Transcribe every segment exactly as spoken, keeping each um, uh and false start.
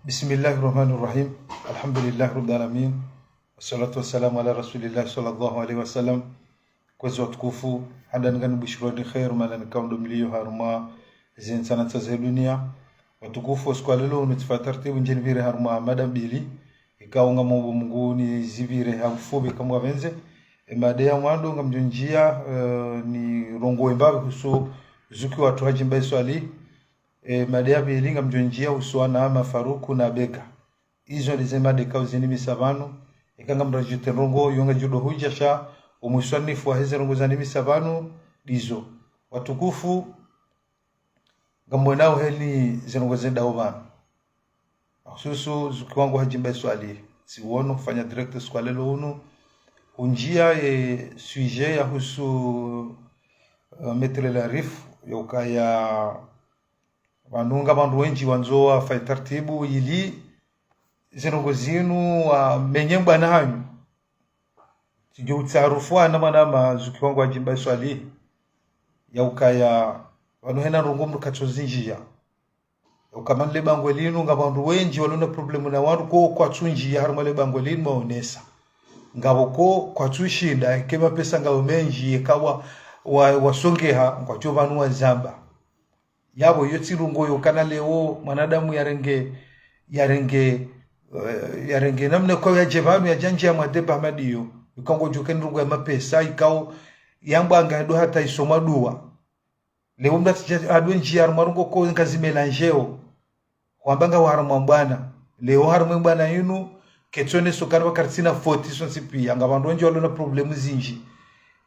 بسم الله الرحمن الرحيم. الحمد لله رب العالمين. والصلاة والسلام على رسول الله صلى الله عليه وسلم. Kwezi watukufu, handa ningani bushirwa ni kheri, mana nikao ndo mlio harumwa zintsana ntsa ze dunia. Watukufu, usiku wa leo, nitsi fa taratibu ndje nipvire harumwa mada mbili. Ikao ngamomba Mungu nizipvire ha ufupvi kamwe pvendze. E mada ya mwando ngamdjo ndjia, eh, nirongowe mbapvi uhusu zuki watru Hadji Mbae Swalihi. E mada ya pvili ngamdjo ndjia uhusu wana Mafaruku na Beka. Izo ndizo mada ikao zinimisa pvanu. Eka ngamdjo djute ndrongoo, yo ngadjo hudja sha, omwiswanifu wa heze ndrongoo zanimisa pvanu, ndizo. Watukufu, ngamwonao heli ze ndrongoo zendao pvanu. Mahususu, zuki wangu Hadji Mbae Swalihi. Tsiwono hufanya direct usiku wa leo unu. Hundjia ye sujet ya uhusu, eh, Maître Larif, yokaya pvanu ngapvo wandru wendji wandzo wafanye taratibu ili ze ndrongoo zinu wamenye mbwana hanyu. Tsidjo utsarufu ana mwana ma zuki wangu Hadji Mbae Swalihi. Ya ukaya, pvanu hena ndrongoo mdru katso zindjia. Ya uka mana le bangwe linu, ngapvo wandru wendji walona problème na wandru ko kwatsu ndjia harumwa le bangwe linu maonesa. Ngapvo ko kwatsu shinda, eka mapesa ngapvo mendji, eka wa, wa, wasongeha, ngwadjo pvanu wazamba. Yapvo iyo tsi ndrongoo yokana leo mwanadamu yarenge, yarenge, eh, yarenge namna kwa yadje pvanu yadja ndjia mwa débat hama ndiyo. Ikao ngodjo ke ndrongoo ya mapesa, ikao yambwa nga ndo hata isomwa dua. Leo mdru atsidja adwe ndjia harumwa ndrongoo ko ngazi mélanger o. Hwamba ngawe harumwa mbwana. Leo harumwa mbwana yinu, ketsoneso kana pvwa karitsina faute sontsi pia. Ngapvo wandru wendji walona problème zindji.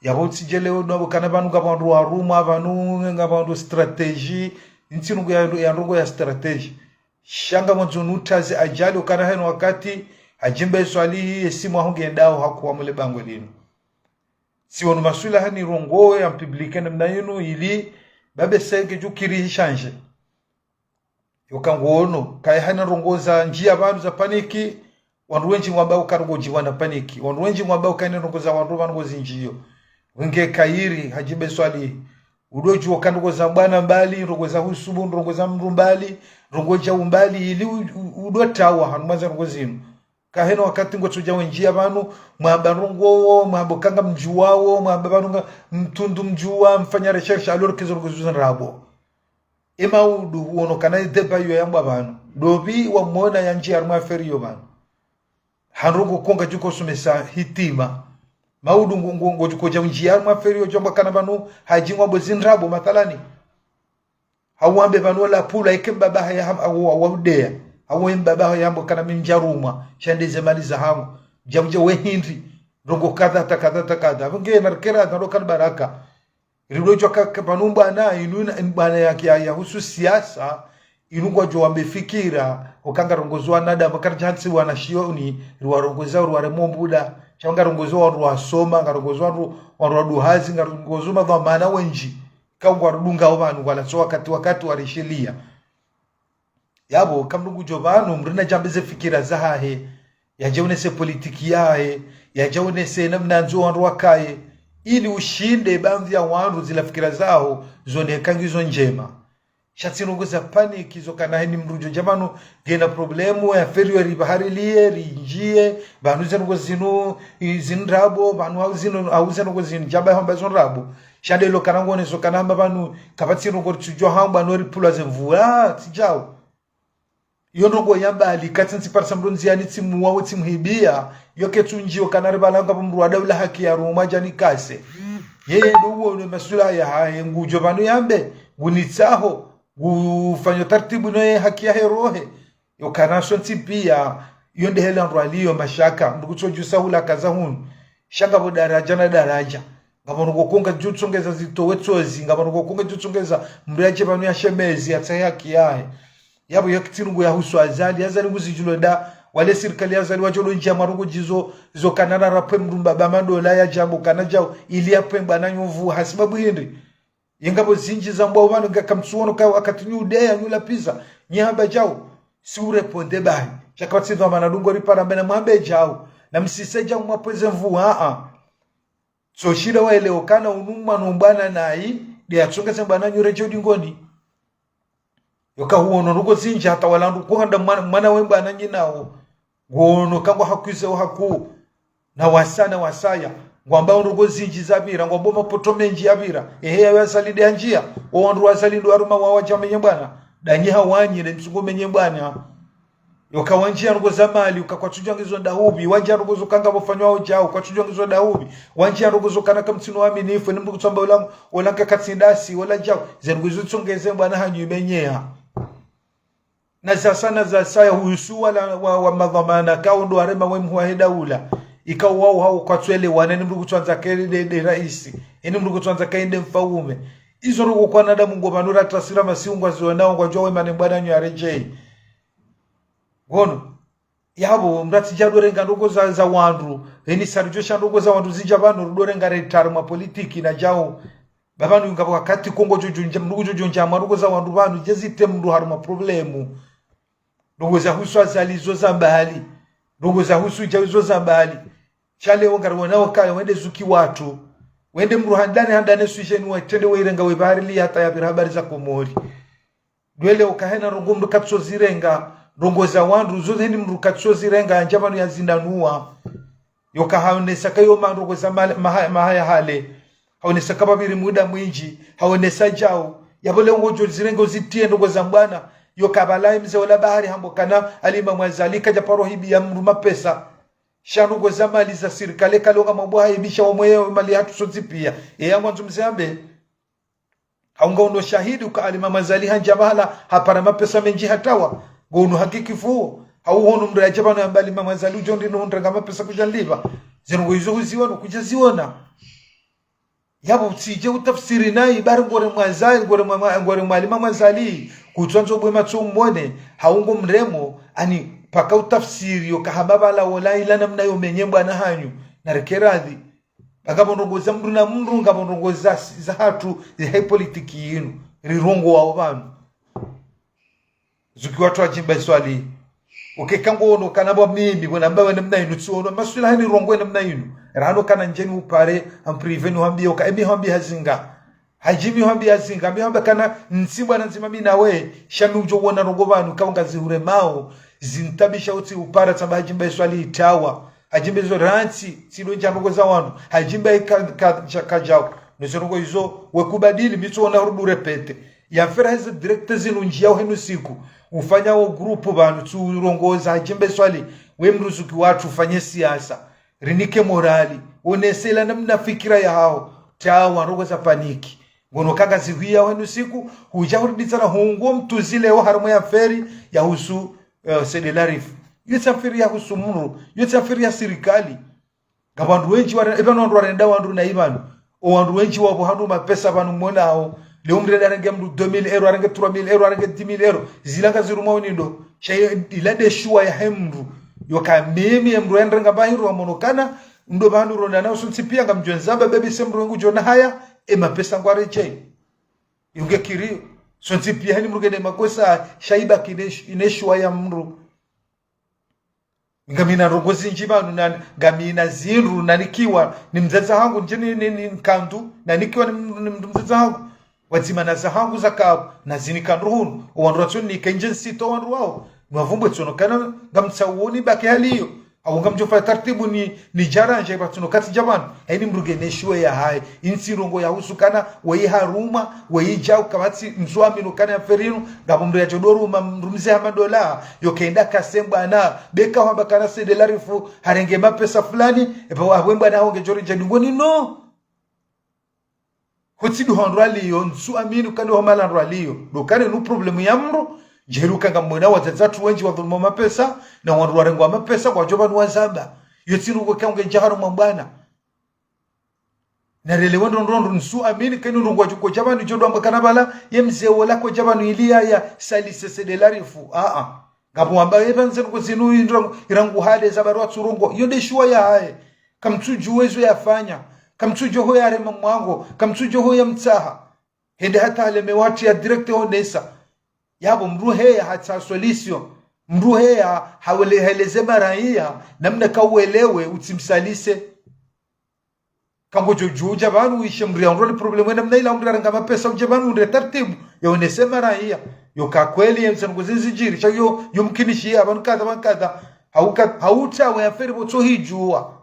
Yapvo utsidje leo napvo kana pvanu ngapvo wandru warumwa, pvanu ngapvo wandru stratégie, ntsi ndrongoo ya, ya ndrongoo ya stratégie. Sha ngamwandzo nutaze ajali ukana heno wakati, Hadji Mbae Swalihi, ye simu aho ngendao hakuwa mwa le bangwe linu. Tsiwono maswala hani ndrongoo ya public namna yinu ili, babe senge djukiri ishange. Yoka ngono, kaya hana ndrongoo za ndjia pvanu za paniki, wandru wendji ngwamba uka ndrongoo djiwana paniki. Wandru wendji ngwamba uka ina ndrongoo za wandru pvanu ngozindjio. Wenge kayiri, Hadji Mbae Swalihi. Udo djuwa uka ndrongoo za mbwana mbali, ndrongoo za husubu, ndrongoo za mdru mbali, ndrongoo dja umbali, ili u-, u-, udo tawa, hanu mwanza ndrongoo zinu. Kahena wakati ngotsodja wendjia pvanu, mwamba ndrongoo, mwamba uka ngamdjuwao, mwamba pvanu ngamtsundu mdjuwa, mfanya recherche, alors que zo ndrongoo zo ndrabo. Ema udu uono kana débat iyo yambwa pvanu. Ndopvi wamwona yandjia harumwa affaire iyo pvanu. Ha ndrongoo ko ngadjo kosomesa hitima. Maudu ngo, ngo, ngodjo kodja undjia harumwa affaire iyo djambwa kana pvanu Hadji ngwambo zindrabo mathalani. Hawambe pvanu wala pula eke mbaba haya ham-, hawu, hawu, hawudeya. Hawu mbaba haya hambo kana mi ndjarumwa. Sha nde ze mali zahangu. Djamdja we hindri. Ndrongoo kadha ta kadha ta kadha. Pvenge narikera na roka baraka. Rilodjwa ka, ka pvanu mbwana, inu na, mbwana ya, ya, ya husu siasa, inu ngwadjo wambe fikira, uka ngarongozwa na damu, kari djantsi wana shioni, riwarongoza, riwaremo mbuda, sha ngarongozwa wandru wasoma, ngarongozwa wandru, wandru waduhazi, ngarongozwa madhwamana wendji, ka ngwarudungao pvanu, wala so wakati, wakati warishilia. Yapvo, ka mdru ngudjo pvanu, mdru nadjambe ze fikira zahahe, yadje unese politiki yahe, yadje unese namna ndzo wandru wakaye, ili ushinde baadhwi ya wandru zila fikira zaho, zone ka ngizo ndjema. Sha tsi ndrongoo za paniki, zo kana heni mdru djo dja pvanu, ngena problème, ya affaire iyo ripvaharilie, rindjie, pvanu ze ndrongoo zinu, i, zindrabo, pvanu hau zinu, hau ze ndrongoo zinu, djaba hamba zo ndrabo. Sha nde lo kana ngone zo kana hamba pvanu, kapvatsi ndrongoo ritsudjwa hamba no ripvulwa ze mvua, ah, tsi djao. Iyo ndrongoo yamba ali katsi ntsi parisa mdru ndziani tsimuwa we tsimuhibia, yo ketsu ndjio kana ripvala ngapvo mdru wa daula haki ya ruma djani kase. Yeye ndo uwo ne maswala yahahe ngudjo pvanu yambe, ngunitsaho, ngufanyo taratibu no ye haki yahe rohe. Yo kana sontsi pia, yo nde hela ndro aliyo mashaka, mdru kutsodjusa hula kaza hunu. Sha ngapvo daraja na daraja. Ngapvo ndrongoo ko ngadjo tsongeza zitowe tsozi, ngapvo ndrongoo ko ngadjo tsongeza mdru yadje pvanu ya shemezi, yatsahe haki yahe. Yapvo yo kitsi ndrongoo ya husu Azali, Azali nguzidjulo nda, wale sirikali ya Azali wadjo ndo ndjia mwa ndrongoo djizo, zo kana na rapve mdru mbaba madola ya djambo kana djao, ili yapve mbwana nyovu, hasibabu hindri. Yengapvo zindji zambwao pvanu ngaka mtsuono ka wakati nyu udeya, nyu lapviza, nyi hamba djao. Si ureponde bahi. Sha kapvatsi dhwamana ndrongoo ripara mbe na mwambe djao. Na msise djao mwapvweze mvua, a. Tso shida waelewo kana unu mwana mbwana nayi, nde yatsongeze mbwana nyu redjo dingoni. Yoka huono ndrongoo zindji hata wala ndru kuhanda mwana, mwana we mbwana nyinao. Ngono kangwa hakuze o haku. Na wasaya na wasaya. Ngwamba ndrongoo zindji zapvira, ngwamba mapoto mendji yapvira. Ehe, yawe Azali nde andjia. O wandru wa Azali ndo waruma wawadja wamenye mbwana. Ndanyi hawanyi, nde msungu menye mbwana. Yoka wandjia ndrongoo za mali, yoka kwatsudjua ngizo ndahupvi, wandjia ndrongoo zo kanga pvofanywa o djau, kwatsudjua ngizo ndahupvi, wandjia ndrongoo zo kana kamtsina uaminifu, eni mndru kutsamba ola, ola nkakatsi ndasi, ola djau, ze ndrongoo izo tsongeze mbwana hanyu imenyea. Na zasaya na zasaya huhusu wala wa, wa madhwamana, kao ndo warema we mhuu wahe daula, ikao wao hao kwatswelewana, eni mndru kutswandza ke nde, nde raisi, eni mndru kutswandza ke nde mfaume. Izo ndrongoo kwanadamu ngo pvanu ra tasira masihu ngwazionao ngwadjua we mane mbwana nyu aredjei. Ngono. Yapvo, mndru atsidja dorenga ndrongoo za, za wandru. Eni sari djo sha ndrongoo za wandru zidja pvanu, rudorenga retard mwa politiki na djau. Ba pvanu yunga wakati kongo djodjo ndja, mndru djodjo ndja mwa ndrongoo za wandru pvanu, dje zite mndru harumwa problemu. Ndrongoo za husu Azali zo za mbali. Ndrongoo za husu djau zo za mbali. Sha leo ngari wona wakaya, wende zuki watru. Wende mndru handani, handani sujeni watrende weirenga we bahari li hata yapvira habari za Komori. Ndwele ukahena ndrongoo mndru katsozirenga, ndrongoo za wandru, zo heni mndru katsozirenga, andja pvanu yazinanua. Yoka haonesa kayo ma ndrongoo za male, mahaya, mahaya hale. Haonesa kapvapviri muda mwindji, haonesa djau. Yapvo leo ngodjo zirenga uzitie ndrongoo za mbwana. Yoka pvala mze ola bahari hambo kana Ali Imamu Azali kadja paro hibiya mndru mapesa. Sha ndrongoo za mali za sirikali kalo ngamwambwa haibisha omwe mali hatru sontsi pia. Eya ngwandzo mze ambe. Hau ngauno shahidi uka Ali Imamu Azali handja mahala hapara mapesa mendji hatawa. Ngauno hakikifu. Hau hono mndru yadja pvanu yamba Ali Imamu Azali udjo ndrino hundrenga mapesa kudja nlipva. Ze ndrongoo izo huziona, kudja ziona. Yapvo utsidje utafsiri nayi, bari ngoremwa Azali, ngoremwa, ngoremwa Ali Imamu Azali. Kutswandzo bwe matso umwone, hau ngo mremo, ani paka utafsiri yoka hamba pvala wola ila namna yo menye mbwana hanyu. Na reke radhi. Ba ngapvo ndrongoo za mndru na mndru, ngapvo ndrongoo za, za hatru, za he politiki yinu. Rirongowao pvanu. Zuki watru adjimba iswali. Ukeka ngono kana bwa mimi, bwana mbawe namna yinu, tsiono, maswila hani rongowe namna yinu. Rano kana ndjeni upare, en privé nuhambie, uka, emi hambie hazinga. Hadjimi hambie hazinga, mi hamba kana ntsi mbwana ndzima mi nawe, sha mi udjo wona ndrongoo pvanu, kaunga zihuremao, zintabisha utsi upara tsamba hadjimba iswali itawa. Hadjimba izo rantsi, tsidjo ndja ndrongoo za wandru. Hadjimba ika, ka, ka, kadjau. Nizo ndrongoo izo, we kubadili, mi tsoona hurudi urepete. Ya mfera heze direct zinu ndjia uhenu siku. Ufanya wo groupe pvanu, tsurongoza hadjimba iswali. We mndru zuki watru ufanye siasa. Rinike morali. Onese ila namna fikira yahao. Tawa ndrongoo za paniki. Ngono kanga zihwiya uhenu siku. Hudja hurudi tsena hunguo mtuzile wo harumwa ya mferi yahusu, eh, Said Larifou. Yo tsi mferi yahusu mndru. Yo tsi mferi ya sirikali. Ngapvo wandru wendji ware-, epvanu wandru warenda wandru na ipvanu. O wandru wendji wapvo handru mapesa pvanu mwonao. Leo mndru yende yarenge mndru deux mille euros, yarenge trois mille euros, yarenge dix mille euros. Zila ngazirumwa uni ndo. Sha iyo ila nde shuwa yahe mndru. Yoka mimi ye mndru yandrenga mbahiru wamono kana. Ndo pvanu ronana usontsi pia ngamdjo nzamba bebi se mndru wengu djona haya. E mapesa ngwaredjei. Yunge kiri. Sontsi pia hani mndru ngena makosa sha ibaki ine sh-, ine shuwa ya mndru. Ngamina ndrongoo zindji pvanu na, ngamina zindru nanikiwa ni mdzadze hangu ndje ni, ni, ni nkandu, nanikiwa ni, ni mndru mdzadze hangu. Wadzima na za hangu za kabu, nazinika ndru hunu, o wandru watso nika indje nsito wandru wao. Niwavumbwe tsono kana ngamtsauoni baki hali iyo. Au ngamdjo fanya taratibu ni, ni djarandja ipvatsuno katsi dja pvanu. Haini mndru ngena shuwa yahahe. Intsi ndrongoo yahusu kana, weyi harumwa, weyi djau kapvatsi, ntsu aminu kana ya mferi inu, ngapvo mndru yadjo doruma, mndru mze hama dola, yoka enda kase mbwana, beka hwamba kana Said Larifou, harenge mapesa fulani, epva wahwe mbwana hau ngedjo redjei dingoni no. Hutsi ndo handru aliyo, ntsu aminu kana ho mahala handru aliyo. Ndo kana nu problème ya mndru, djeli uka ngamwona wadzadze watru wendji wadhulumwa mapesa, na wandru warengwa mapesa, kwadjo pvanu wazamba. Yo tsi ndrongoo ka unge dja harumwa mbwana. Na relewe ndrongoo ndro ntsu amini kenu ndrongoo wadjo kodja pvanu djo dwamba kana pvala, ye mze wola kodja pvanu ili yaya, salise Said Larifou. Aa. Ngapvo wamba, epva nze ndrongoo zinu indro, irangu hale za barua tsurongoa. Yo nde shuwa yahahe. Kamtsudjua izo yafanya. Kamtsudjua ho yarema mwango. Kamtsudjua ho yamtsaha. Hende hata halemewa hatru ya direct honesa. Yapvo mndru heya hatsaha solution. Mndru heya hawele-, heleze maraiya. Namna kauelewe utsimsalise. Kangodjo djudja pvanu wishe mndru ya undro ni problème wena mna ila undra ranga mapesa udje pvanu undre taratibu. Ya unese maraiya. Yo ka kweli ye mzendrongo zindji zidjiri, sha yo, yo mkinishiya, pvanu kadha, pvanu kadha. Hauka, hauta we affaire pvo tsohidjuwa.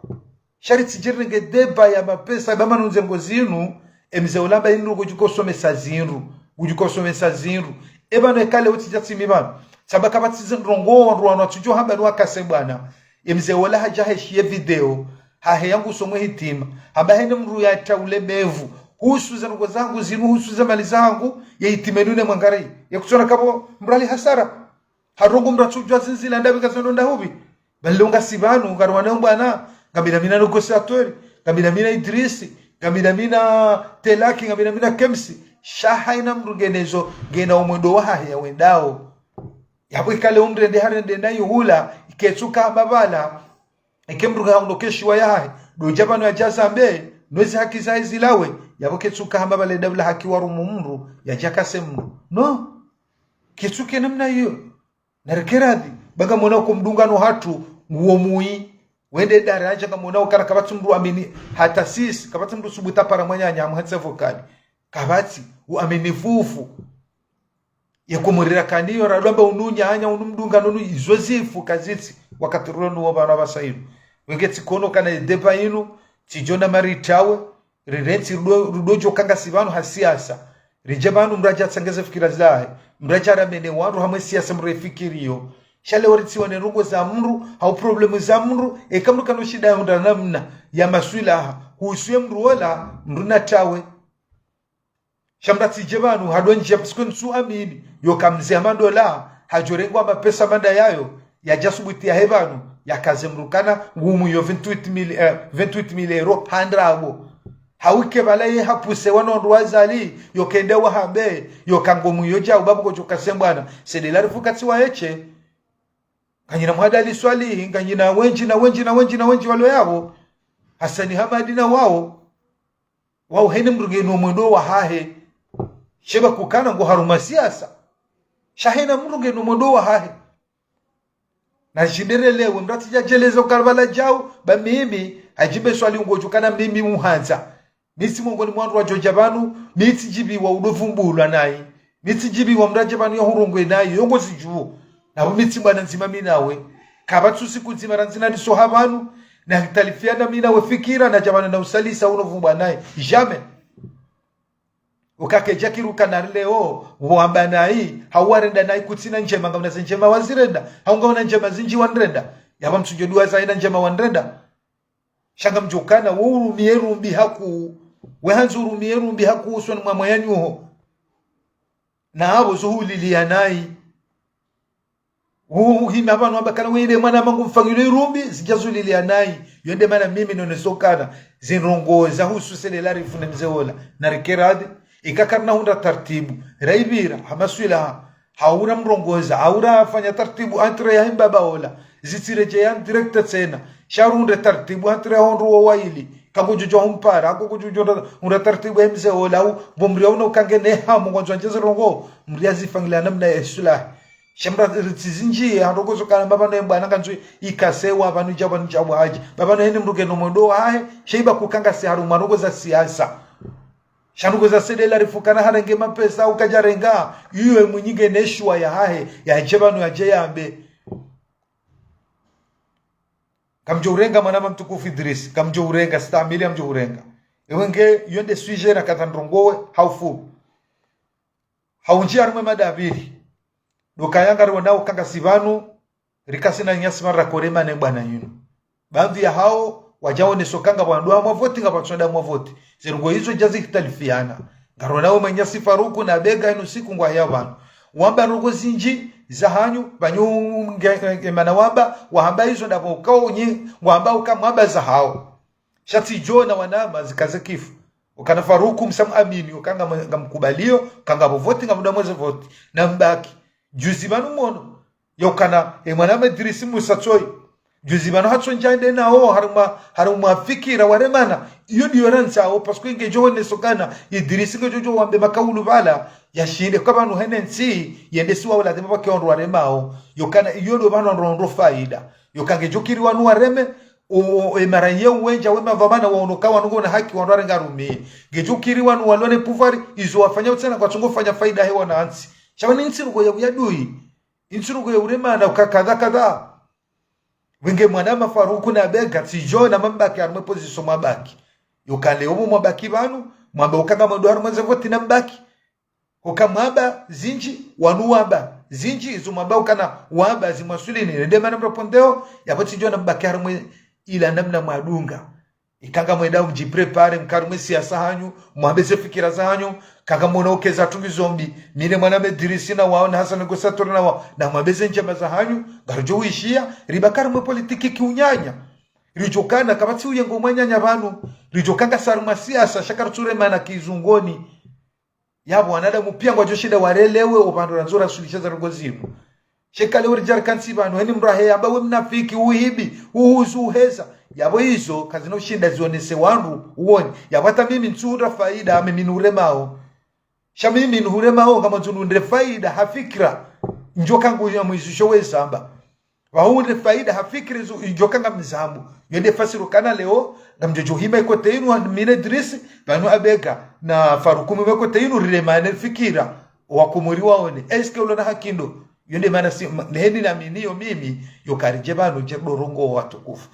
Sha ritsidje rirenge débat ya mapesa, ba manu nzendrongo zinu, e mze ola amba inu ngudjo usomesa zindru, ngudjo usomesa zindru. E pvanu eka leo tsidja tsimi pvanu. Tsamba kapvatsi zindrongo, wandru wanu watsudjo hamba ni wakase bwana. E mze ola hadja heshiye video, haheya ngusomo hitima. Hamba hene mdru yatsaule bevu. Husu zendrongo zangu zinu, husu ze mali zangu, ye hitima inu ne mwangari. Ye kutsona kapvo mdru ali hasara. Harungu mdru atsudjuwa zindzila ndapvi ngazendo ndahupvi. Bali leo ngasi pvanu, ngariwanao bwana, ngami na mina négociateur, ngami na mina Idrisi, ngami na mina Telaki, ngami na mina Kemsi. Sha hayina mdru ngena izo, ngena omwendo wahahe yawendao. Yapvo ika leo mdru ende harende nayi hula, iketsuka hamba pvala, ike mdru ngahauno keshiwa yahahe, ndo udja pvanu yadja zambe, no ezi haki zahe zilawe, yapvo ketsuka hamba pvala enda pvula haki warumu mdru, yadja kase mdru. No. Ketsuke namna iyo. Nareke radhi, ba ngamwonao ko mdungano hatru, nguwo mwi, wende daradja ngamwonao kana kapvatsi mdru amini, hata sisi, kapvatsi mdru subutu para mwananya, amuhatse vokali. Kapvatsi, uaminifu ufu. Ye kumurira kaniyo, radwamba unu nyanya, unu mdungano unu, izo zifu kazitsi, wakati rulo nuwo pvanu apvasa inu. Wenge tsikono kana ye débat inu, tsidjo na maritawe, rirentsi rudo, rudo djo kangasi pvanu ha siasa. Ridje pvanu mdru adje atsangeze fikira zahe. Mdru adje aramene wandru hamwe siasa mdru efikiriyo. Sha leo ritsiwa ne ndrongo za mdru, hau problème za mdru, eka mdru kana shida ya hundra namna ya maswilaha. Husuye mdru wola, mdru natawe. Sha mdru atsidje pvanu, hadwe ndje parce que ntsu amini. Yo ka mze hama ndola, hadjo rengwa mapesa manda yayo, yadja subuti yahe pvanu, yakaze mdru kana, ngumu yo vingt-huit mille, eh, vingt-huit mille euros, pvandrabo. Hauke pvala ye hapvuse wano ndru wazali, yo kende wahambe, yo ka ngomu yo djau babu kodjo kase bwana. Sede la rifu katsi wa eche. Nganyina Mwahadali Swalihi, nganyina wendji na wendji na wendji na wendji walo yapvo. Hasani Hamadi na wao. Wao hene mdru ngeno mwendo wahahe. Sheba kukana ngo harumwa siasa. Sha hene mdru ngeno mwendo wahahe. Na shindrelewe, mdru atsidja djeleza ukala pvala djau, ba mimi, hadjimbe swali ngodjo kana mimi muhandza. Mi tsi mongoni mwa wandru wadjo dja pvanu, mi tsidjibiwa udo vumbulwa nayi. Mi tsidjibiwa mdru adje pvanu ya hurongwe nayi, yo ngozidjuwo. Na pvo mi tsi bwana ndzima mi nawe. Kapvatsu siku ndzima randzi na nisoha pvanu, na hitalifiana mi nawe fikira, na dja pvanu na usalisa uno vumbwa nayi. Jamais. Uka kedja kiruka na leo, wamba nayi, hau warenda nayi kutsina ndjema, ngawuna ze ndjema wazirenda, hau ngawuna ndjema zindji wanrenda. Yapvo mtsudjo duwa za hayina ndjema wanrenda. Sha ngamdjo kana, wo urumiye rumbi haku, we handzi urumiye rumbi haku usoni mwa mwanyanyuho. Na apvo zo huliliya nayi. Uhime pvanu wamba kana wende mwana mangu mfanyilo irumbi, zidja zo huliliya nayi. Yo nde mana mimi noneso kana, zindrongo za husu sede la rifu ne mze ola. Nareke radhi, ika karina hundra tartibu, raipvira, ha maswilaha, hau ramrongoza, hau rafanya tartibu entre yahe mbaba ola. Zitsiredjeya direct tsena. Sha rundre tartibu entre yaho wandru wo waili. Ka ngodjo djuwa humpara, ako ngodjo djuwa hundra tartibu yahe mze ola, hau, bo mdru yaona uka ngena hamu ngwandzo wandjeze ndrongo, mdru yazifanyiliya namna ya iswilahi. Sha mdru ritsi zindji, ha ndrongo zo kana mbaba no ye bwana ngwandzo ikase wa pvanu dja pvanu dja pvwadji. Mbaba no hene mdru ngeno mwendo wahahe, sha iba kukangasi harumwa ndrongo za siasa. Sha ndrongo za sede la rifu kana harenge mapesa, hau kadja renga, iyo ye mwinyi ngena eshiwa yahahe, yadje pvanu yadje yambe. Kamdjo urenga mwanama mtukufu Idris, kamdjo urenga, stahamili kamdjo urenga. Ewe nge, yo nde sujet na kadha ndrongowe, haufu. Haundji harumwa madabiri. Ndo kaya ngariwonao kangasi pvanu, rikasi na nyasi mara korema ne bwana yinu. Baadhwi yahao, wadja woneso kanga pvwandru hamwa voti, ngapvatsu wandru hamwa voti. Zendrongo izo dja zihitalifiana. Ngarona we mwenyasi Faruku na Bega inu siku ngwaya pvanu. Wamba ndrongo zindji, za hanyu, pvanyu nge, nge, nge mana wamba, wahamba izo ndapvo ukao nyi, ngwamba uka mwamba za hao. Sha tsidjo na wanama zikaze kifu. Ukana Faruku msamu amini, uka ngam, ngamkubaliyo, uka ngapvo voti, ngamdamweze voti. Na mbaki. Juzi pvanu mono. Yaukana, e mwanama Idrisi Musa Tsoyi. Juzi pvanu hatso ndjande nawo, harumwa, harumwa fikira waremana. Iyo ndiyo randzao, parce que ngedjo woneso kana, Idrisi ngedjo djo wambe makaulu pvala, yashinde, kwa pvanu hene ntsi, yende siwa wala thema pvake wandru waremao. Yaukana, iyo ndo pvanu wandru wandru faida. Yauka ngedjo kiri wanu wareme, o, o, e mara ye uwendja we madhwamana waono ka wanu ngwona haki wandru warenga rumi. Ngedjo kiri wanu walone pouvoir, izo wafanya utsena kwatsu ngofanya faida he wanantsi. Sha pvanu ntsi ndrongoo ya uyadui, ntsi ndrongoo ya uremana, uka kadha kadha. Wenge mwanama Faruku na Bega, tsidjo ona mwabaki harumwa position mwabaki. Yoka leo mwabaki pvanu, mwamba uka ngamwendo harumwa ze voti na mbaki. Hoka mwamba zindji, wanu wamba zindji, izo mwamba ukana wamba zimwasulini, nde mana mrapondeo, yapvo tsidjo ona mbaki harumwa ila namna mwadunga. Ika ngamwendao mdjiprépare, mkae harumwa siasa zahanyu, mwambe ze fikira zahanyu, ika ngamwona ukaya zitsungi zombi, mi ne mwanama Idrisi na wao, na Hassan Gosator na wao, na mwambe ze ndjema zahanyu, ngaridjo wishiya, ribaki harumwa politiki kiunyanya. Ridjo kana, kapvatsi uyengo mwananya pvanu, ridjo kana ngasi harumwa siasa, sha karitsuremana kizungoni. Yapvo wanadamu piya ngwadjo shinda warelewe, opvandru randzo rasulisha ze ndrongoo zinu. Sha eka leo ridja rikantsi pvanu, heni mdru ahe yamba we mnafiki, uhibi, uhuzu, uheza. Yapvo izo, kazina ushinda zionese wandru, uone. Yapvo hata mimi ntsuhundra faida, mimi nihuremao. Sha mimi nihuremao, ngamwandzo nihundre faida, ha fikira. Ndjo kangu ya mwizi sho wezamba. Wahundre faida ha fikira zo, idjo ka ngamzambo. Yo nde fasiri ukana leo, ngamdjo djo hima ye kote inu, mi ne Idrisi, pvanu Abega, na Faruku mi ye kote inu, riremane fikira, wakomori waone. Est-ce que ulo na haki ndo? Yo nde mana si, ma, neheni na mimi niyo mimi, yo karidje pvanu, dje ndo ndrongoo watukufu.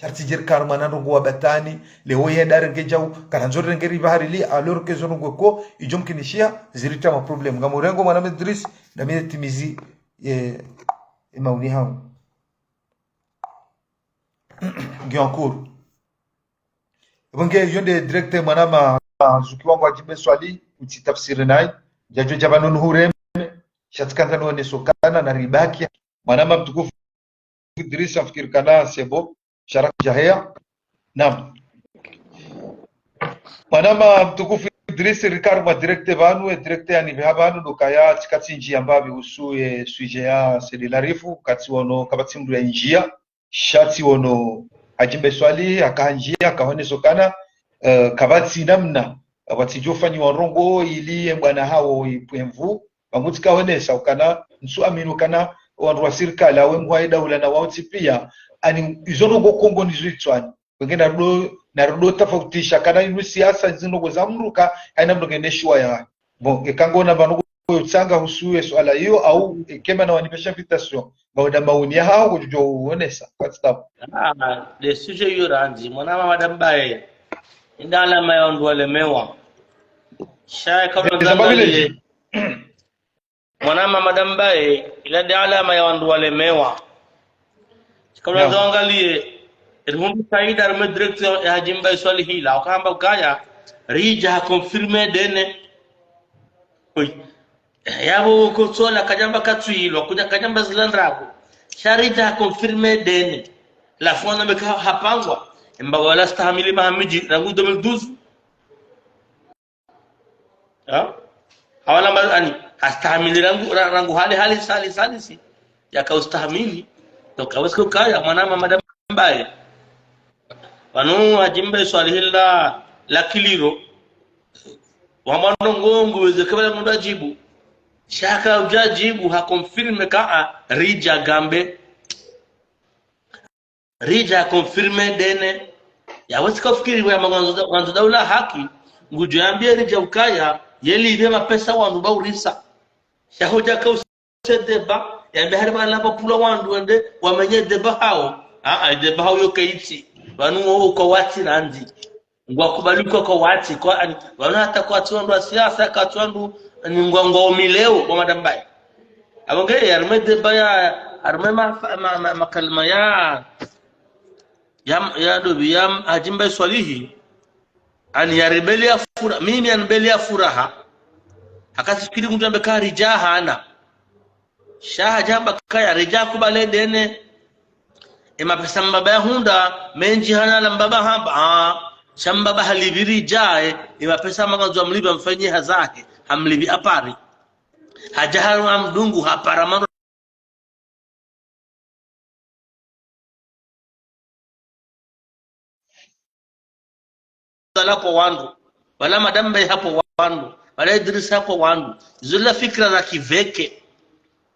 Sha ritsidje rikana mwana ndrongoo wa batwini, leo yenda renge djau, kana ndzo renge ripvahari li, alors que zo ndrongoo ko, idjo mkinishiya, zirita ma problème. Ngamurengo mwanama Idrisi, na mi nitimizi, eh, e maoni hangu. Ngiyo nkuru. Epvo nge yo nde direct mwanama, zuki wangu Hadjimba Swalihi, utsi tafsiri nayi. Djadjo dja pvanu nihureme. Sha tsikandza nioneso ukana na ribaki. Mwanama mtukufu Idrisa, nafikiri ukana c'est bon. Sha rakudja heya. Naam. Mwanama mtukufu Idrisa, rika harumwa direct pvanu, e direct yanipveha pvanu, ndo ukaya tsikatsi ndjiya mbapvi uhusu ye sujet ya Said Larifou, katsi wono, kapvatsi mdru ya ndjiya. Sha tsi wono Hadjimba Swalihi, haka handjiya, haka honeso ukana, eh, kapvatsi namna, eh, pvatsidjo fanyiwa ndrongoo ili ye mbwana hawo ipvwe nvu, pvangu tsika honesa ukana, ntsu amini ukana, wandru wa sirikali, awe mhuu wa daula na wao tsi piya, ani izo ndrongoo Kongo nizo itswani. Wenge narudo, narudo tafautisha, ukana inu siasa zinu ndrongoo za mdru ka, haina mdru ngena shuwa ya. Bon, eka ngona pvanu utsanga uhusu ye suala iyo, au, eka mana wanipvesha invitation. Ngawenda maoni yahawo kudjo uonesa, kwa sababu. Ah, le sujet yo randzi, mwanama Madame Baye. Inda alama ya wandru walemewa. Sha kabla nizambabile nzangaliye. Mwanama Madame Baye, ila nde alama ya wandru walemewa. Kabla nzangaliye, rihundru Said harumwa e direct ya Hadjimba Swalihi la, ukahamba ukaya, ridja ha confirmer dene. Oui. Yapvo kotsola kadjamba katsuhilwa, kudja kadjamba zila ndrabo. Sha ridja ha confirmer dene. La fona meka hapangwa. Emba wala stahamili maha midji, rangu deux mille douze. Ha? Hawala mba, ani, hastahamili rangu, ra-, rangu hali, hali, hali, hali, si. Yaka ustahamili. Donc, hawezi kukaya, mwanama Madame Baye. Pvanu Hadjimba Swalihi la, la kiliro. Wamwano ngongo weze kabla mdru adjibu. Sha kadja djibu, ha confirmer ka a, ridja gambe. Ridja confirmer dene. Yapvo tsika ufikiri wa mwandzo da-, mwandzo daula haki, ngudjo yambiye ridja ukaya, yeli ibe mapesa wandru ba urisa. Sha hudja ka use débat, yambe hari pvala pvapvulwa wandru wende, wamenye débat hawo. Ah, ah, débat hawo yo kayitsi. Pvanu wo uko watsi randzi. Ngwakubali uko kwa watsi, kwa ani, pvanu hata kwatsi wandru wa siasa, kwatsi wandru, ni ngwa, ngwa umileo, wa Madame Baye. Apvo nge, harumwa e débat ya, harumwa e ma, ma, ma, makalima ya, ya, ya dobi, ya Hadjimba Swalihi, ani ya rebeli ya fura-, mimi ya rebeli ya furaha, haka tsifikiri mdru yambe ka ridja hana. Sha hadjamba kaya ridja kubali dene. E mapesa mbaba yahundra, mendji hana la mbaba hamba, ah, sha mbaba halipvi ridja, e, e mapesa makandzo amlipvi amfanye hazahe, hamlipvi apare. Hadja hanu amdungu hapara mano. Sala pvo wandru. Pvala Madame Baye hapvo wandru. Pvala Idrisa hapvo wandru. Zila fikira za kiveke.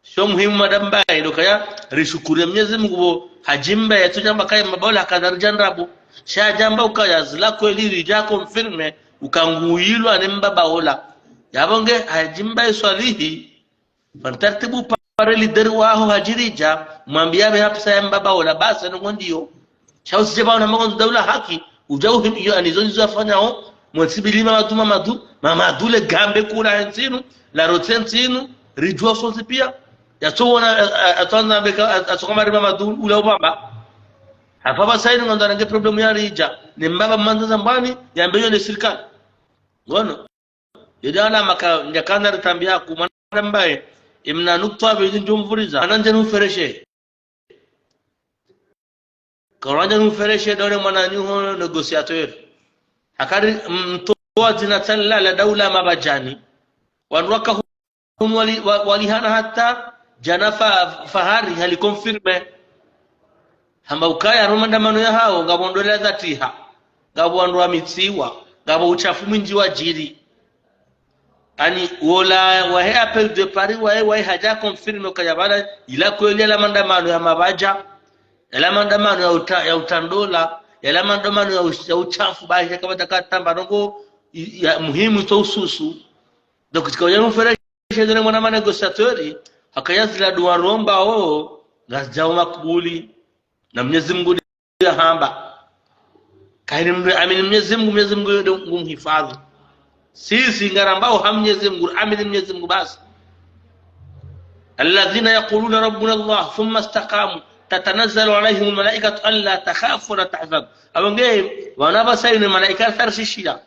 Sho muhimu Madame Baye, ndo ukaya rishukuru Mwenyezi Mungu pvo Hadjimba Baye tsudjamba kaya mbaba ola hakadha ridja ndrabo. Sha djamba ukaya zila kweli ridja confirmer, uka nguhilwa ni mbaba ola. Yapvo nge Hadjimba Baye Swalihi, Pvanu taratibu pare leader waho hadjirija, mwambiya be hapvasa ya mbaba ola basi, no ngondiyo. Sha usije pvanu na magonzo daula haki, udja uhim iyo anizo nizo afanyao, mwentsi bili Mamadu, Mamadu, Mamadu le gambe kula entsinu, la rotse entsinu, ridjuwa sontsi piya. Yatso wona, a-, a-, atso anza beka, a-, atso kama ri Mamadu, ula upvamba. Hapvasa inu ngandza nange problemu ya rija, ne mbaba mandza zambwani, yambe yo ne sirikali. Ngono. Yedi ana maka, ndjakana ritambiya ku mwana mbaye, imna nukta be ndjomvuriza, ana ndje nufereshe. Karanja nufereshe dole mwananyaho négociateur. Hakari mtowa dzina tsala la daula Mabadjani. Wandru waka hunu wali, wa-, walihana hata djana fa-, Fahari hali confirmé. Hamba ukaya harumwa mandamano yahawo, ngapvo ndrongoo za tiha. Ngapvo wandru wamitsiwa, ngapvo ushafu mwindji wadjiri. Ani, wola, wahe appel de Paris, wahe, wahe hadja confirmé ukaya pvala, ila kweli yala mandamano ya mabadja, yala mandamano ya uta-, ya utandola, yala mandamano ya us-, ya ushafu, bahi, shaka bata katamba, ndrongoo, i-, ya muhimu to ususu. Donc, tsika uja nufereshe dole mwana manégociateur, hakaya zila dua romba o, ngazidjao makubuli, na Mnyezi Mungu ya hamba. Kahini mndru amini Mnyezi Mungu, Mnyezi Mungu yeye ngumhifadhi. Sisi ngarambao ha Mnyezi Mungu, amini Mnyezi Mungu basi. الذين يقولون ربنا الله ثم استقاموا تتنزل عليهم الملائكة ألا تخافوا ولا تحزنوا. Abo nge, wana pvasa inu malaika tarshishiya.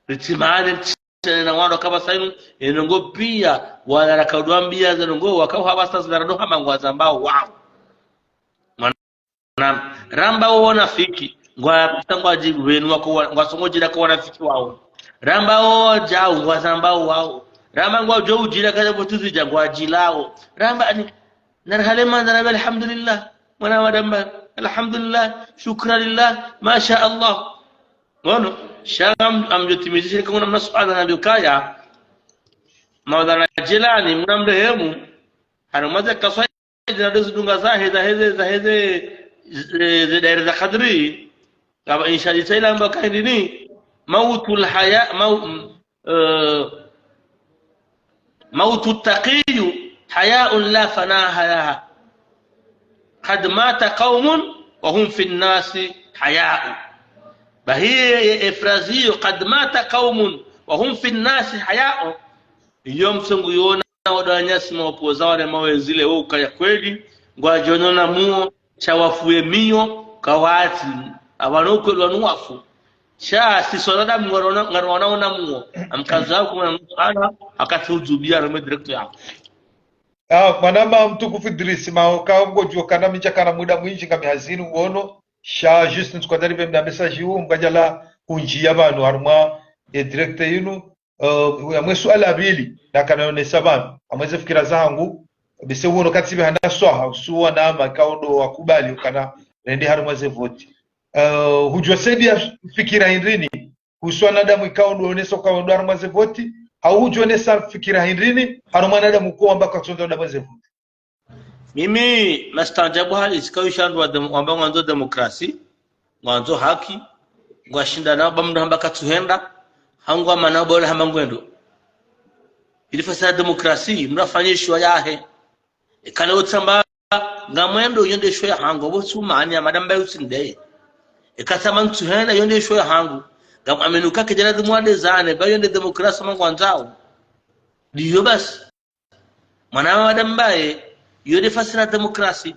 Ritsimane, ritsene na wandru hapvasa inu, inu ngo piya, wala rakadwambiya ze ndrongoo, wakao hapvasa zila rado hama ngwazambao wao. Mwana, ramba wo wanafiki, ngwa, ngwadji wenu wako wa-, ngwasongo djila ko wanafiki wawo. Ramba wo wadjao, ngwazambao wawo. Ramba ngwadjo udjila kale vote zidja ngwadjilawo. Ramba ani, narihale mandza na alhamdulillah. Mwana wa damba, alhamdulillah, shukra lillah, masha Allah. Ngono, sha am-, amdjo timizishe kanguna mna suala na bukaya. Maulana Jilani, mna mrehemu, hanu maze kaswa zina dozi dunga zahe, zahe ze, zahe ze, ze, ze daira za kadri. Kaba insha Allah taala amba kahindini, mautul haya, mau-, eh, موت التقي حياء لا فناء لها. قد مات قوم وهم في الناس حياء. Bahi ye, ye phrase iyo, قد مات قوم وهم في الناس حياء. Iyo msongo yona wadanyasi maopoza wale mawenzile wo ukaya kweli, ngwadjono na muo, sha wafu ye miyo, kawatsi, apvanu kweli wanu wafu. Sha, sisi wanadamu ngarona, ngarona ona muo. Amkanza ku mwana msala, akati udjubia rome direct ya. Ah, mwanama mtukufu Idris, ma, ka ngodjo kana mi ndjakana muda mwindji ngami hazini uono. Sha, juste ntsukadari be mda message wu, mkadjala kundjiya pvanu harumwa, e direct yinu. Eh, yamwe suala la pvili, nakana yonesa pvanu, amweze fikira zahangu, bese uono katsibe hana swaha, usuwa na ama kaondo wakubali, ukana rende harumwa ze voti. Eh, hudjo saidia fikira hindrini, kuhusu wanadamu ikao ndo onesa ukao ndo harumwa ze voti, hau hudjo onesa fikira hindrini, harumwa wanadamu ko wamba katsonda harumwa ze voti. Mimi, nastaajabu hali, sika ushandwa dem-, wamba ngwandzo demokrasi, ngwandzo haki, ngwashinda na ba mndru hamba katsuhenda, hangu amana bole hamba ngwendo. Ili fasi ya demokrasi, mndru afanye ishiwa yahe. Ikale utsamba ngamwendo iyo nde ishiwa yahangu, bo tsumani, amadamba yutsindeye. Ikatsamba ntsuhenda, iyo nde ishiwa yahangu. Ngam aminuka kijana dhimwade zane, ba iyo nde demokrasi mangwandzao. Ndiyo basi. Mwana wa madambaye, iyo nde fasi la demokrasi.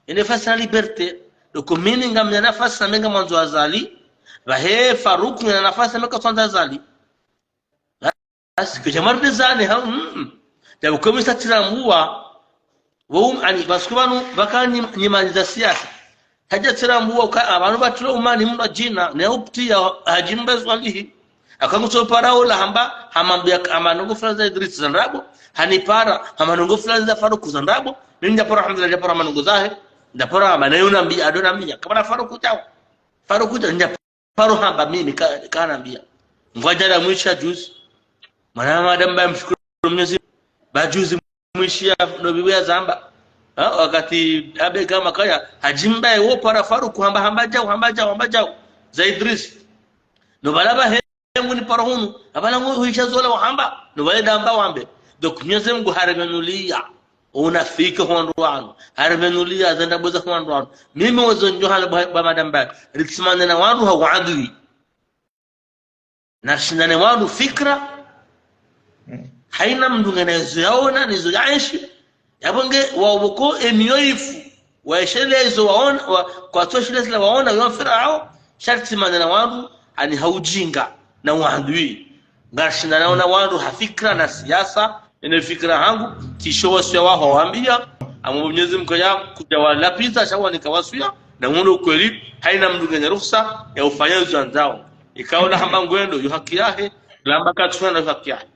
Iyo nde fasi la liberté. Donc, mimi ngamina nafasi na menga mwandzo Azali. Pvahe Faruku ngena nafasi na menga tswandza Azali. Basi, kudja mardezane, ha, mm, mm. Djabu komisa tirambuwa, wo, um, ani, parce que pvanu, pvaka nyim-, nyimani za siasa. Hadja tirambuwa, uka, apvanu pvatilo umani mndru djina, ne uptia, Hadji Mbae Swalihi. Aka ngutso para ola hamba, hamambiya, hamba ndrongoo fulani za Idris za ndrabo, hanipara, hamba ndrongoo fulani za Faruku za ndrabo, mimi ndjapara, alhamdulillah, ndjapara hamba ndrongoo zahe, ndjapara hamba, naye unambiya, ado nambiya, kamana Faruku djao. Faruku djao, ndja paro hamba mimi ka-, kanambiya. Ngwadjala mwisha juzi. Mwana wa madambaye mshukuru Mwenyezi. Ba juzi mwishiya ndo bibi ya zamba. Ha, wakati abe kama kaya, Hadji Mbae wo para Faruku hamba, hamba djao, hamba djao, hamba djao. Za Idris. No pvala pvahe nguni paro hunu. Apvala ngo huisha zola wahamba. No pvale ndamba wambe. Donc Mnyezi Mungu haripvenuliya unafiki ho wandru wanu, haripvenuliya ze ndrabo za ho wandru wanu. Mimi wezo ndjo hale bwa, bwa madamba, ritsimane na wandru ha uadui. Na rishindane wandru fikira. Mm. Haina mndru ngena ezo yaona, nezo yaenshi. Yapvo nge wao pvoko emiyo ifu, waeshelezo waona, wa, kwatsoeshelezo waona, yo mfira hao, sha ritsimane na wandru, ani ha ujinga, na uadui. Ngarishindanao na wandru ha fikira na siasa, ene fikira hangu, tisho wasuya waho wambia, amo Mnyezi Mungu ya, kuja walapviza, sha wanika wasuya, na uno kweli, haina mndru ngena ruhusa ya ufanya ezo yandzao. Ikao la hamba ngwendo, yo haki yahe, lamba katsuna na yo haki yahe.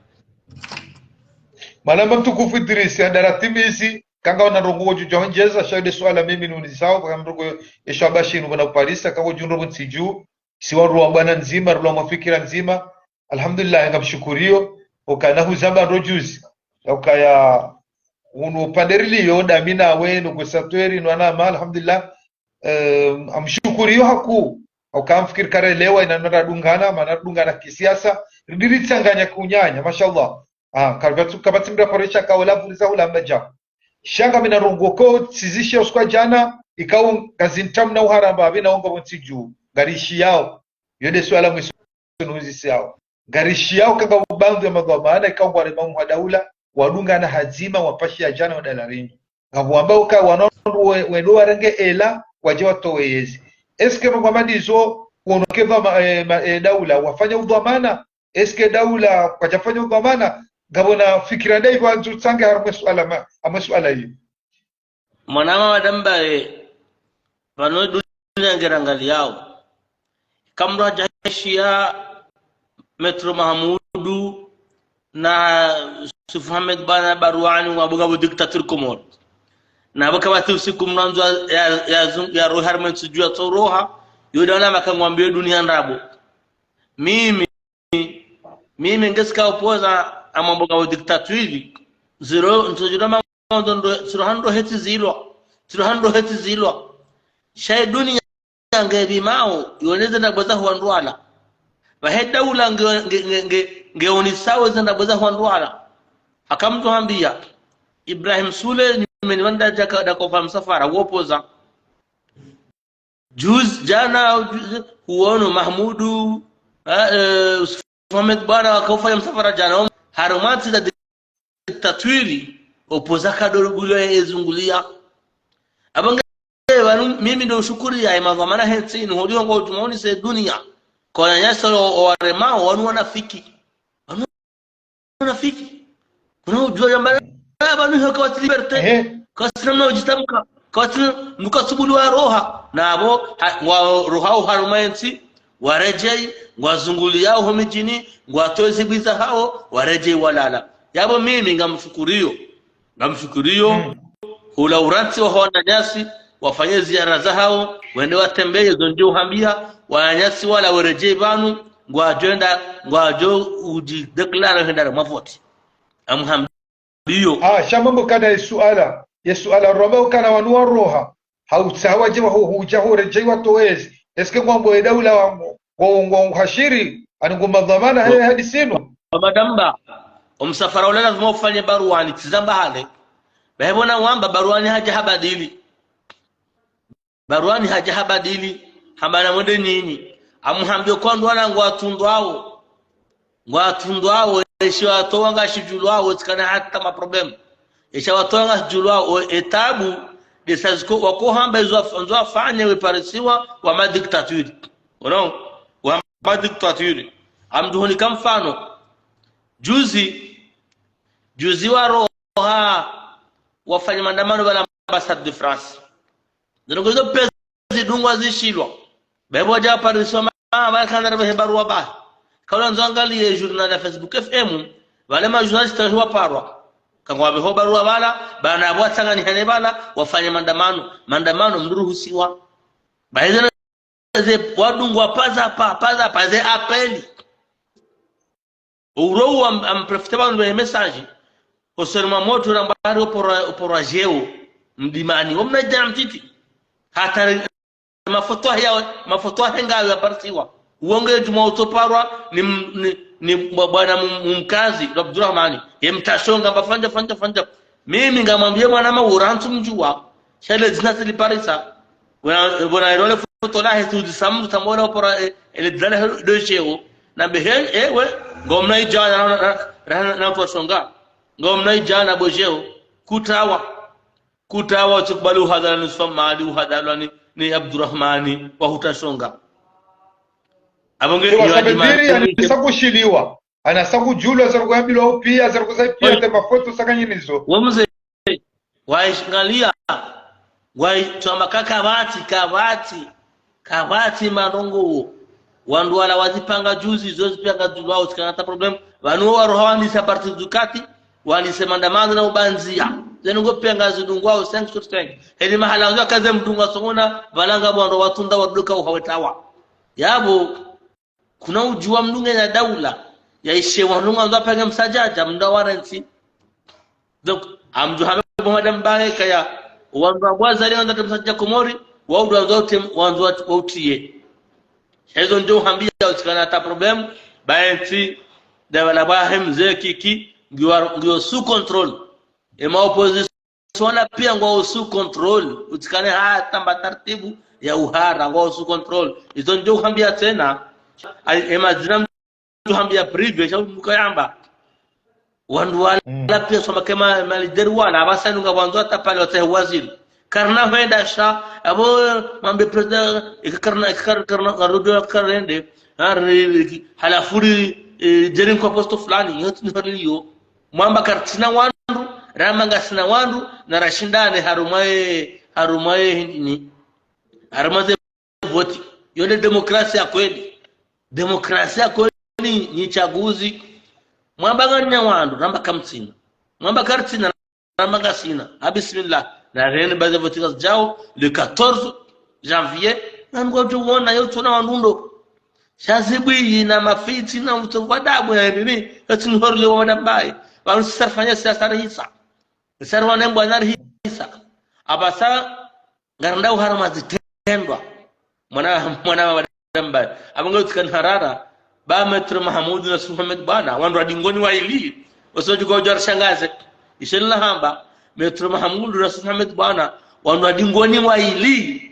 Malamba mtukufu Idrisi, andara timizi, kanga una ndrongoo djudja hondjeza, sha inde suala mimi nunizisao, kanga ndrongoo esha bashi inu bana kuparisa, kanga djundro ntsi dju, si wandru wa bwana ndzima, rula mwa fikira ndzima. Alhamdulillah, ngamshukuriyo, ukana huzamba ndro juzi. Ukaya unu upande riliyo, dami nawe, nuku satweri, nwanama, alhamdulillah. Eh, ngamshukuriyo haku, uka ngamfikiri karelewa, ina nara dungana, mana dungana kisiasa, ridiri tsanganya kunyanya, mashallah. Ah, kapvatsi, kapvatsi mndru aparisha kaola vuriza hula mbaja. Sha ngami na ndrongoo ko, tsizishe usiku wa djana, ikao ngazi ntamu na uharamba, apvi na ongo pvo ntsi dju, ngarishiyao. Yo nde suala mwiso nuzisiyao. Ngarishiyao kanga ubandhu ya madhwamana, ikao ngwarema mwa daula, wadungana hadzima, wapashiya djana, wadala ringi. Ngapvo wamba uka wanu we, wendo warenge ela, waje watowe yezi. Est-ce que mngu amadizo, kuonoke pva ma, eh, ma, eh, daula, wafanya udhwamana? Est-ce que daula, kwajafanya udhwamana? Ngapvo na fikira nda ipvo anzu tsange harumwa esuala ma, harumwa esuala iyo. Mwanama madamba e, pvanu dunia ngerangaliyao. Kamdru hadja heshiya Maître Mahamudu na Yusuf Mohamed Bwana Barwani wa buga bu dictature Komori. Na buka bati usiku mnandzo ya, ya, ya, ya roha harumwa ntsi dju ya tsoroha, yo dawana makangwambiyo dunia ndrabo. Mimi, mimi ngesika opoza amambo ga dictature, ziro, ntsodjira ma, ndo, ndo, tsiro hando heti zilwa, tsiro hando heti zilwa. Sha e dunia nge pvimao, yoneze ndrabo za hwandru wala. Pvahe daula nge, nge, nge, nge, nge onisao ze ndrabo za hwandru wala. Haka mdru hambiya, Ibrahim Sule, ni meni wanda djaka, dako fa msafara, wopoza. Juzi, djana, juzi, huono Mahamudu, eh, eh, Yusuf Mohamed Bwana wakaufanya msafara djana, harumwa ntsi za dictature, opoza kadoro bulo ya ezunguliya. Apvo nge, pvanu, mimi ndo ushukuriya, e madhwamana hentsi, nuholiho ngo utumauni se dunia. Kwa wananyasi o, o waremao, wanu wanafiki. Wanu wanafiki. Kuna udjuwa yamba, ah, pvanu hiyo kawatsi liberté. Ehe. Kawatsi namna udjitamka. Kawatsi nuka subuli wa roha. Na apvo, ha, wa roha uharumwa entsi. Waredjei, ngwazunguliyao ho midjini, ngwatozi bwiza hao, waredjei walala. Yapvo mimi ngamshukuriyo. Ngamshukuriyo, mm, hula urantsi wa wananyasi, wafanye ziara zahao, wende watembeye, zo ndjo uhambiya, wananyasi wala weredjei pvanu, ngwadjo enda, ngwadjo udjidéclarer hwenda harumwa voti. Ngamhambiyo. Ah, sha mambo kana ye suala, ye suala rwamba ukana wanu waroha, hautsaha wadje wa hu, hudja huredjei watowezi. Est-ce que ngwambo e daula wa, ngo, ngo, ngo hashiri, ani ngo madhwamana he hadisi inu? Madamba, omsafara ula lazima ufanye Barwani, tsi zamba hale. Pvahe pvo na wamba Barwani hadja habadili. Barwani hadja habadili, hamba na mwende nyinyi. Amuhambiyo kwa ndrwana ngwatsundwawo. Ngwatsundwawo, esha watowa ngashidjulwawo, tsikana hata ma problème. Esha watowa ngashidjulwawo, e tabu, nde sa ziko, wako hamba izo waf-, ndzo wafanye we parisiwa, wa ma dictature. Unaona? Wa ma dictature. Ngamdjo hunika mfano. Juzi, juzi waroha, wafanya maandamano pvala ambassade de France. Ndrongoo izo piya zidungwa zishilwa. Pvapvo wadja wapariswa ma, ah, pvala kandza rapvehe barua pvahe. Kaula ndzo angaliye journal ya Facebook F M, pvale ma journaliste waparwa. Kangwapveho barua pvala, pvanu apvo watsanganyiha ne pvala, wafanye maandamano. Maandamano mndru ruhusiwa. Pvahe zinu ze wadungwa paza pa, paza pa, ze appel. Uro wa am, am profiter pvanu pvehe message. Osoni mwa motro ramba hari oporwa, oporwa djeo. Mdimani. Wo mna djana mtiti. Hata re, mafoto ya, mafoto yahe ngayo yaparisiwa. Uwo nge djumwa utsoparwa ni, ni, ni bwa-, bwana Mum-, Mumkazi, Abdurahmani. Ye mtasho ngamba fanya, fanya, fanya. Mimi ngamwambie mwanama urantsu mdjuwa. Sha le dzina tsiliparisa. Bona, bona ilo le foto lahe tsu disa mndru tsamona opora, eh, ele dzina lahe ndo sheo. Nambe he, eh, we, ngomna idjana na, na, na, na, na kwa shonga. Ngomna idjana bo sheo. Kutawa. Kutawa tsikubali uhadhalwa ni Swamadi, uhadhalwa ni, ni Abdurahmani, wa huta shonga. Abo nge, ewa, iyo sabediri, adima-, anisa kushiliwa. Anasa kudjulwa, zariko yabilwa upia, zariko zaipia, te mafoto sakanyinizo. Wa mze, waishangalia, waitwamba ka kapvatsi, kapvatsi, kapvatsi marongo wo. Wandru wala wazipanga juzi, zo zipanga djulwa, utsikana ta problème. Pvanu wo waroha wandisa parti dukati, wandise mandamano na ubandzia. Zenu ngo pia ngazidungwao cinq sur cinq. Heli mahala nzo kaze mdunga songona, pvala ngapvo wandru watsunda waduka uhawetawa. Yapvo, kuna udjuwa mndru nge na daula, yaishe wandru ngwandzo apenge msadjadja, mndru wa rentsi. Donc, amdjo hame bo madame bae kaya, wandru wa Azali ngwandzo apenge msadjadja Komori, wandru wandzo utem-, wandzo wat-, wautiye. Hezo ndjo uhambia utsikana ta problème, baentsi, davala bahe mze Kiki, ngiwa, ngiwa sous contrôle. Ema opposition wala pia ngwao sous contrôle. Utsikane hata mba taratibu ya uhara ngwao sous contrôle. Izo ndjo uhambia tsena. Ai, ema zina mdjo uhambia privé, sha mbuka yamba. Wandru wala pia soma kema ma leader wala, apvasa nunga wandzo hata pale watsahe waziri. Karina hwenda sha, abo mambe président, ika karina, ika kar-, karina, karudu karende, ha, re-, re-, halafu ri, eh, djeri nkwa posto fulani, yote ni farili yo. Mwamba karitsina wandru, ramba ngasina wandru, na rashindane harumwa ye, harumwa ye hindini. Harumwa ze voti. Yo nde demokrasia ya kweli. Demokrasia ya kweli ni, ni chaguzi. Mwamba ngarina wandru, ramba kamtsina. Mwamba karitsina, ramba ngasina. Ha bismillah. Na rene baze voti ngazidjao, le quatorze janvier, na ngwadjo wona yo tsona wandru ndo. Sha zibwi na mafitsi na utso wa damu ya nini? Eti ni hori lewa madame bae. Pvanu sisa rifanya siasa rihisa. Sisa riwane mbwana rihisa. Apvasa ngarenda uhara mazitrendwa. Mwana, mwana wa madame bae. Apvo nge utsikana harara. Ba Maître Mahamudu na Yusuf Mohamed Bwana. Wandru wa dingoni waili. Wasi wadjuka udja rishangaze. Ishe nila hamba. Maître Mahamudu na Yusuf Mohamed Bwana. Wandru wa dingoni waili.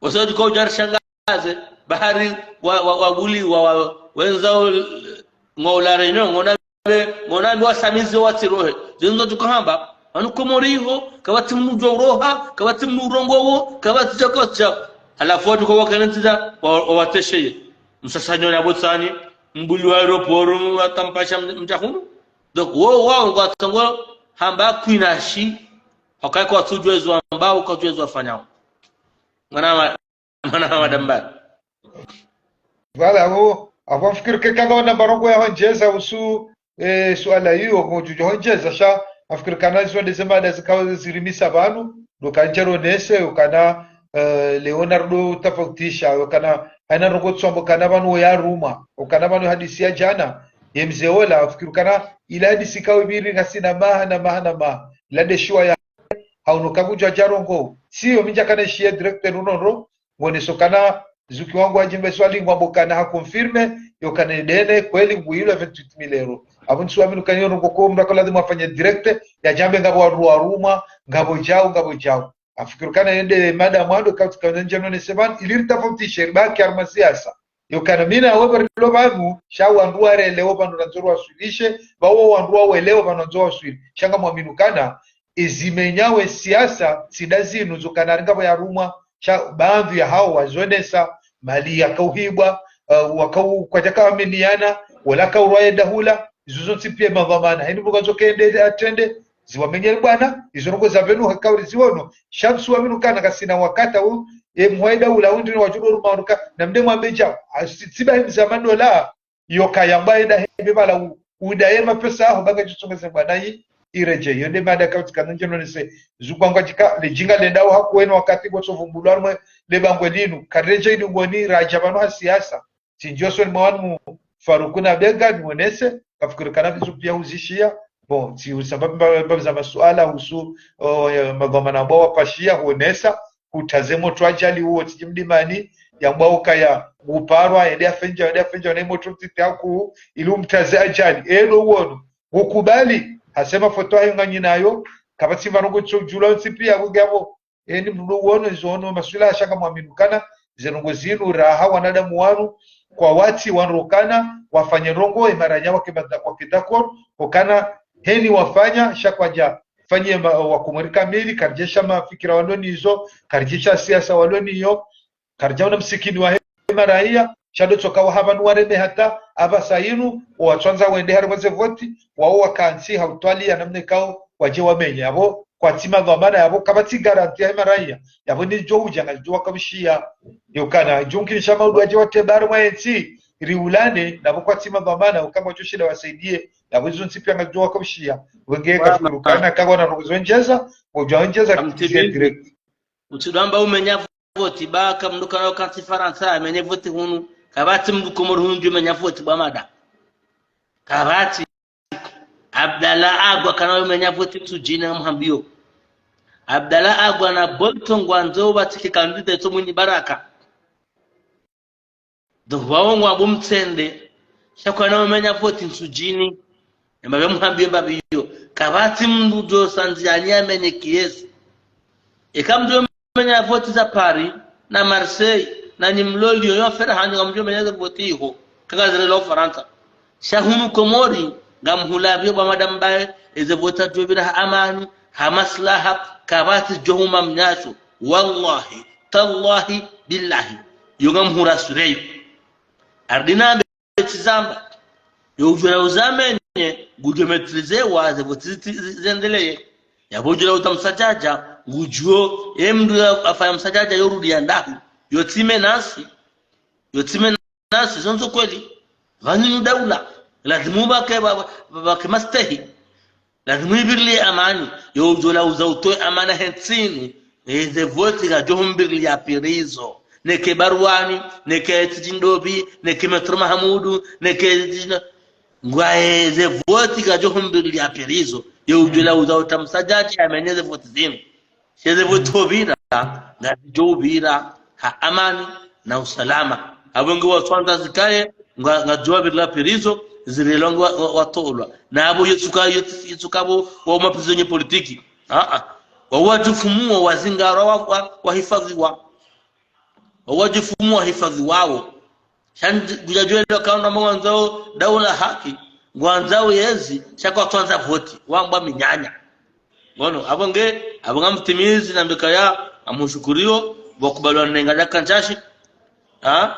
Wasi wadjuka udja rishangaze. Bahari wa, wa, wa buli, wa, wa, wendza u-, ngo la Réunion, ngo na be, ngo na be wasamizi watsirohe. Zinzo tuka hamba, wanu Komori iho, kapvatsi mdru djo uroha, kapvatsi mdru urongowo, kapvatsi dja, kapvatsi dja. Halafu wadjuka wakana ndzia, wa, wa, watesheye. Msasanyoni apvo tsani, mbuli wa aéroport, watampasha mdja hunu. Donc, wo, wao, ngwatsongo, hamba kwinashi, wakaya kwatsudjuwa ezo wambao, kwatsudjuwa ezo wafanyao. Mwana wa, mwana wa madame bae. Voilà, apvo, apvo nafikiri ke kanga wana marongo ya hwendjeza uhusu, eh, suala iyo, kudjudjo hwendjeza, sha, nafikiri kana izo nde ze mada zikao zirimisa pvanu, ndo kandjero nese, ukana, eh, Leonardo tafautisha, ukana, haina ndrongo tsombo kana pvanu ya rumwa, ukana pvanu hadisi ya djana, ye mze ola, nafikiri kana, ila hadisi ikao ibiri ngasina maha na maha na maha, ila nde shiwa ya hauno kakudja djarongo. Siyo mi ndjakana ishiye direct runono, ngoneso kana zuki wangu wa Djimbe Swali ngwambo kana ha confirmé, yo kana idene, kweli nguilwa vingt-huit mille euros. Apvo ntsu aminu kana yo ndrongo ko mdru ako lazimu afanye direct, ya djambe ngapvo wandru warumwa, ngapvo djau, ngapvo djau. Nafikiri kana yende madame wando kauti kana ndjano ne seman, ili ritafautishe, ribaki harumwa siasa. Yo kana mi na wewe rilo pvanu, sha wandru warelewo pvanu randzo waswilishe, pvawo wandru wawelewo pvanu randzo waswili. Sha ngamwaminu kana, izimenyawe siasa, tsi nda zinu zo kana ringapvo ya rumwa, sha baadhwi ya hao wazonesa, mali yakauhibwa, uh, wakau-, kwadjaka aminiana, wala kaurwa yenda hula, izo zontsi pia madhwamana. Heni mbuka zo kende atrende, ziwamenyele bwana, izo ndrongo za pvenu hakauri ziwono. Sha mtsu waminu kana kasina wakati u, e mwaida ula undi ni wadjuro rumaruka, na mde mwambe djao. Asi tsiba himza madola, yo kaya mba enda hebe pvala u, uda ye mapesa aho banga djitsongeze bwana yi, iredje. Yo nde mada kauti kana ndjeno nise, zugwangwa djika, le djinga lenda uha kwenu wakati botso vumbulwa mwe, le bangwe linu. Karedje ili ngoni, radja pvanu ha siasa. Tsi ndjo soni mwa wanu Faruku na Bega, niwonese, kafikiri kana pvizu pia huzishiya. Bon, tsi usababu mba, mba za masuala, husu, o, ya, madhwamana ambao wapashiya, huonesa, hutaze motro ajali uwo, tsi djimdimani, yambwa ukaya nguparwa, yende yafenja, yende yafenja, na imoto mtiti haku, ili umtraze ajali. Eno uono, ngukubali, hasema foto hayo nganyinayo, kapvatsi pvanu ngutso djula wontsi pia, wenge apvo. Eni mndru uono, izo ono maswila ya shanga mwaminu kana, ze ndrongo zinu raha wanadamu wanu, kwatsi wandru kana, wafanye ndrongo, emaranya wake mada-, wake d'accord, ukana, heni wafanya, sha kwadja, fanye ma-, wakomori kamili, karidjesha mafikira walo nizo, karidjesha siasa walo niyo, karidjaona msikini wahe maraya, sha ndo tsoka wahapvanu wareme hata, apvasa inu, owatsandza wende harimwa ze voti, wao wakantsi ha utwali ya namna ikao, wadje wamenye, apvo, kwatsi madhwamana, apvo, kapvatsi garanti yahe maraya, apvo nidjo udja, ngadjo wakabushiya, yokana, djunki nshama udu wadje watebari mwa entsi, riulane, napvo kwatsi madhwamana, ukamba wadjo shinda wasaidie, apvo izo ntsi pia ngadjo wakabushiya, wenge Wa- kashukuru kana, kawa na ndrongo zo ndjeza, udjo ndjeza, Amtimizi. Direct. Utsidwamba umenya voti ba ka mndru kana ukantsi Farantsa, amenye voti hunu. Kapvatsi mndru Komori hunu djo menya voti bwa mada. Kapvatsi. Abdallah Agwa kana umenya voti Ntsudjini ngamhambiyo. Abdallah Agwa na Bolton ngwandzo ubatike kandida itso Mwinyi Baraka. Donc, wawo ngwambo mtsende, sha kwana umenya voti Ntsudjini, ema be muhambiyo mbapvi iyo, kapvatsi mndru djo sandziani amenye kiesi. Eka mndru umenya voti za Paris, na Marseille, na Nîmes, Lyon, yo fera hanyo ngamdjo menya ze voti iho, kanga zirelo Farantsa. Sha hunu Komori, ngamhulapviyo bwa madame baye, eze voti zadjo pvira ha amani, ha maslaha, kapvatsi djo huma mnyasho. Wallahi, tallahi, billahi. Yo ngamhura sureyo. Ardina mbe tsizamba. Yo udjo la uzamenye, ngudjo maîtriser wa ze voti zi-, zi-, zendeleye. Yapvo udjo la uta msadjadja, ngudjo, e mndru ya afanya msadjadja yo rudi ya ndahu. Yo tsi menace, yo tsi menace, zo ndzo kweli. Pvanu nu daula. Lazimu bake, ba-, ba-, bake mastehi. Lazimu ipvirilie amani, yo udjo la uza utowe amana he ntsi inu, eze voti ngadjo humpvirilia pvirizo. Neke Barwani, neke Tijindopvi, neke Maître Mahamudu, neke Tijina-, ngwa eze voti ngadjo humpvirilia pvirizo, yo udjo la uza uta msadjadja amenye ze voti zinu. Sha eze voti hupvira, ngazidjo upvira ha amani na usalama. Apvo nge watsandza zikaye, nga, ngazidjo wapvirila pvirizo, zirelwa nge wa, wa, watolwa. Na apvo yetsuka, yetsu-, yetsuka pvo wa maprisonnier politique. Ah, ah. Wa wadjifumuo, wazingarwa, wa, wa, wahifadhiwa. Wa wadjifumuo, wahifadhiwawo. Sha ndzi, kudjadjuwa ndo kaunda mwandzao daula haki, ngwandzao yezi, sha kwatsandza voti, wambwa minyanya. Ngono, apvo nge, apvo ngamtimizi na mbeka ya, ngamhushukuriyo, wakubaliwa nenga djaka ndjashi. Ha?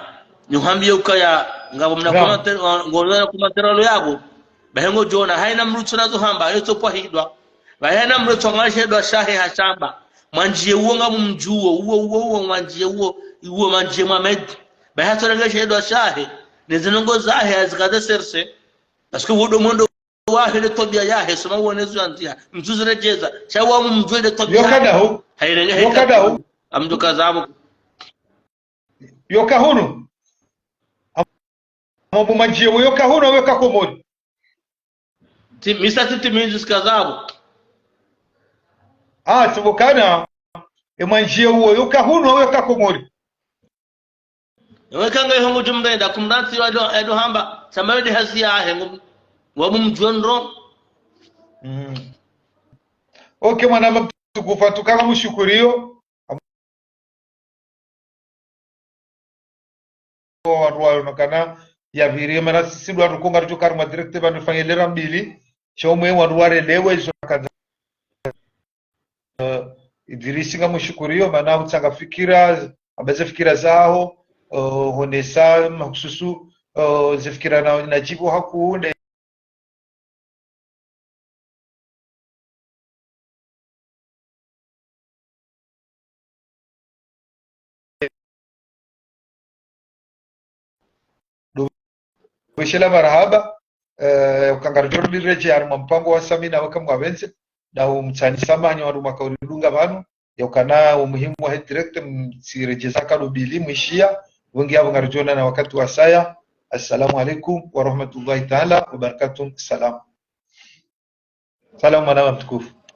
Nihuhambiye ukaya, ngapvo mna Naam. Commentaire, wa-, ngono na commentaire lo yapvo. Bahe ngodjo ona, haina mndru tsuna zo hamba, yetso pvwa hidwa. Bahe haina mndru tsonga shedwa shahe hashamba. Mwandjiye uwo ngamumdjuwo, uwo, uwo, uwo, mwandjiye uwo, uwo mwandjiye Mohamed. Bahe hatsorenga shedwa shahe, neze ndrongo zahe hazikaze serse. Parce que uwo ndo mwendo wahe, nde twabiya yahe, soma uwo nezo yandziha. Mtsuziredjeza, sha wa mumdjuwe nde twabiya. Yo kadahu. Hairenge, yo kadahu. Amdjo kazapvo. Yo kahunu. Amambu mandjiye uwo yo kahunu, yo ka Komori. Ti, misa titi minji sikazapvo. Ah, tsibukana. E mwandjiye uwo yo kahunu, yo ka Komori. Ewe kanga iho ngudjo mrenda, kumrantsi wa edo, edo hamba, samba yo nde hazi yahe, ngu-, wa mumdjuwe ndro. Mm. Ok, mwanama mtukufu, tukanga mushukuriyo. Wandru wayo nakana yapviri, mana sisi ndo wandru konga ridjo kari mwa direct pvanu fanye lera mbili, sha umwe wandru warelewe izo nakana. Eh, Idrisi ngamshukuriyao, mana utsanga fikira, amba ze fikira zaho, eh, honesa mahususu, eh, ze fikira na, na djibu hakunde. Ndo weshela marahaba, eh, ukanga ridjo liredjeya harimwa mpango wa samina weka mwapvendze, na umtsani samahani wandru mwaka uridunga pvanu, yaukana umuhimu wahe direct mtsiredjeza kado mbili mwishiya, wengi yapvo ngaridjo onana wakati wasaya. Assalamu alaikum warahmatullahi taala wabarakatuh. Salam. Salam mwanama mtukufu.